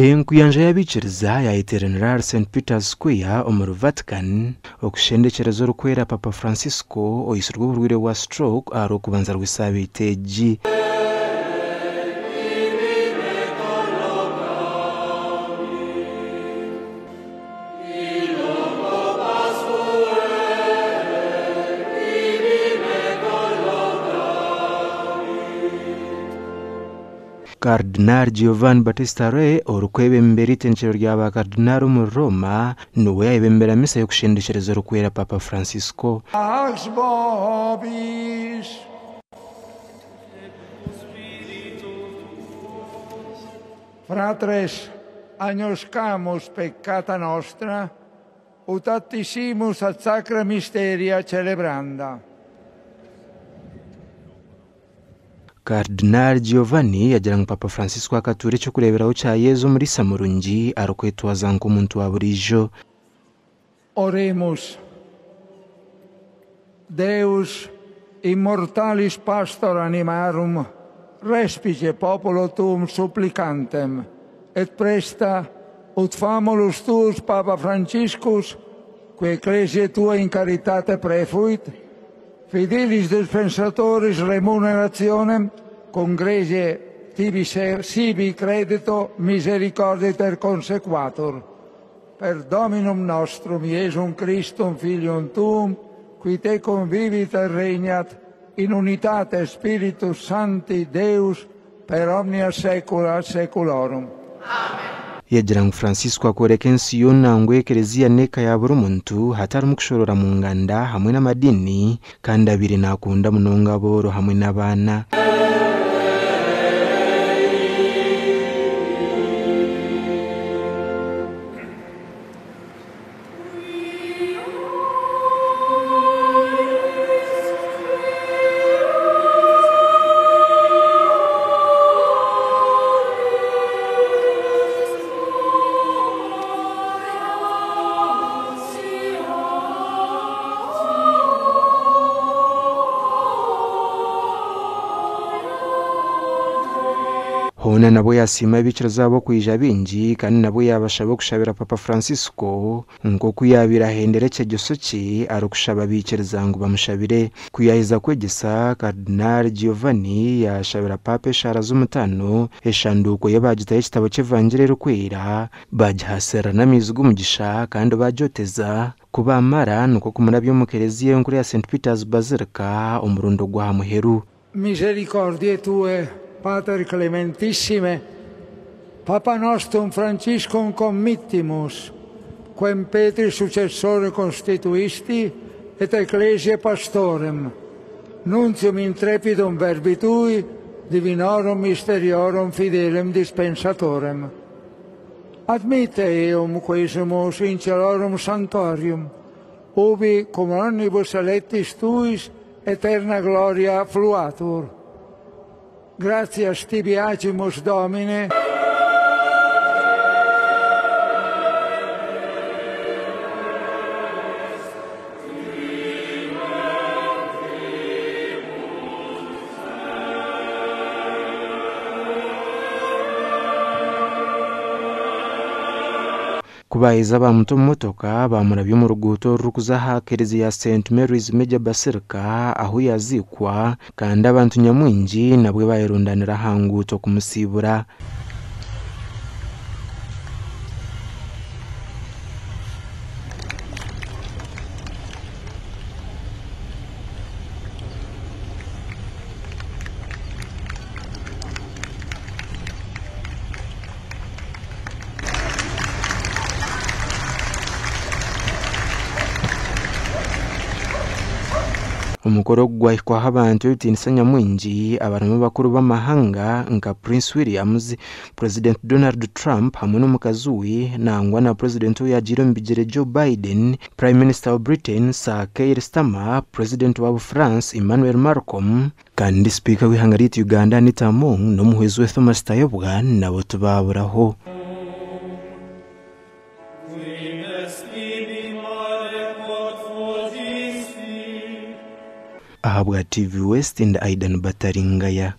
Enkuyanja y'abaikiriza yayeteeranira ahari St Peter's Square omuri Vatican okushendekyereza orikwera Paapa Francisco oitsirwe oburwaire bwa stroke aha Rwokubanza rw'esaabiiti egi. Karidinaali Giovanni Battista Re orikwebembera eitendekyero rya baakaridinaali omuri Rooma niwe yaayebembera misa y'okushendekyereza orikwera Paapa Francisco. Pax vobis. Fratres, agnoscamus peccata nostra, ut attisimus ad sacra mysteria celebranda. Karidinaali Giovanni yaagira ngu Paapa Francisco akatuura eky'okureeberaho kya Yezu omuriisa murungi arikwetwaza nk'omuntu wa buriijo. Oremus. Deus, immortalis pastor animarum, respice populo tuum supplicantem, et presta ut famulus tuus Papa Franciscus, qui ecclesiae tua in caritate prefuit, fidelis dispensatoris remunerationem congrege tibi sibi credito misericorditer consequatur. Per Dominum nostrum Iesum Christum Filium tuum, qui te convivit et regnat in unitate Spiritus Sancti Deus per omnia saecula saeculorum. Yagira ngu Francisco akooreka ensi yoona ngu ekereziya n'eka ya buri muntu hatarimu kushoroora mu nganda hamwe n'amadiini kandi abaire naakunda munonga abooro hamwe n'abaana. Hoona nabwo yaasiima abaikiriza abo okwija baingi kandi nabwo yaabashaba okushabira Paapa Francisco nk'oku yaabaire ahendera ekyegyeso kye arikushaba abaikiriza ngu bamushabire. Ku yaaheza kwegyesa, Karidinaali Giovanni yaashabira Paapa eshaara z'omutaano, eshanduuko ye baagitaho ekitabo ky'Evangiri Erikwera, baagihaasirira n'amaizi g'omugisha kandi baagyoteza. Ku baamara nikwo kumurabya omu Kereziya Enkuru ya St Peter's Basilica omurundi ogw'aha muheru. Misericordiae tue, Pater clementissime, Papa nostrum Franciscum committimus, quem Petri successore constituisti et Ecclesiae pastorem, nuntium intrepidum verbi tui, divinorum mysteriorum fidelem dispensatorem. Admitte eum quesumus in celorum sanctuarium, ubi cum omnibus electis tuis aeterna gloria fluatur. Gratias tibi agimus, Domine. Ku baaheza baamuta omu motoka baamurabya omu ruguuto orurikuza aha kereziya ya St Mary's Major Basilica ahu yaaziikwa kandi abantu nyamwingi nabwo baayerundanira aha nguuto kumusiibura. Omukoro ogu gwahikwaho abantu b'ebitiinisa nyamwingi abarimu bakuru b'amahanga nka Prince Williams, Purezidenti Donald Trump hamwe n'omukazi we nangwa na Purezidenti ou yaagiire omu bigyere Joe Biden, Prime Minister wa Britain Sir Keir Starmer, Purezidenti wa France Emmanuel Marcom kandi Sipiika w'eihanga ryaitu Uganda Anita Among n'omuhwezi we Thomas Tayebwa nabo tibaaburaho. Ahabwa TV West ndi Aidan Bataringaya.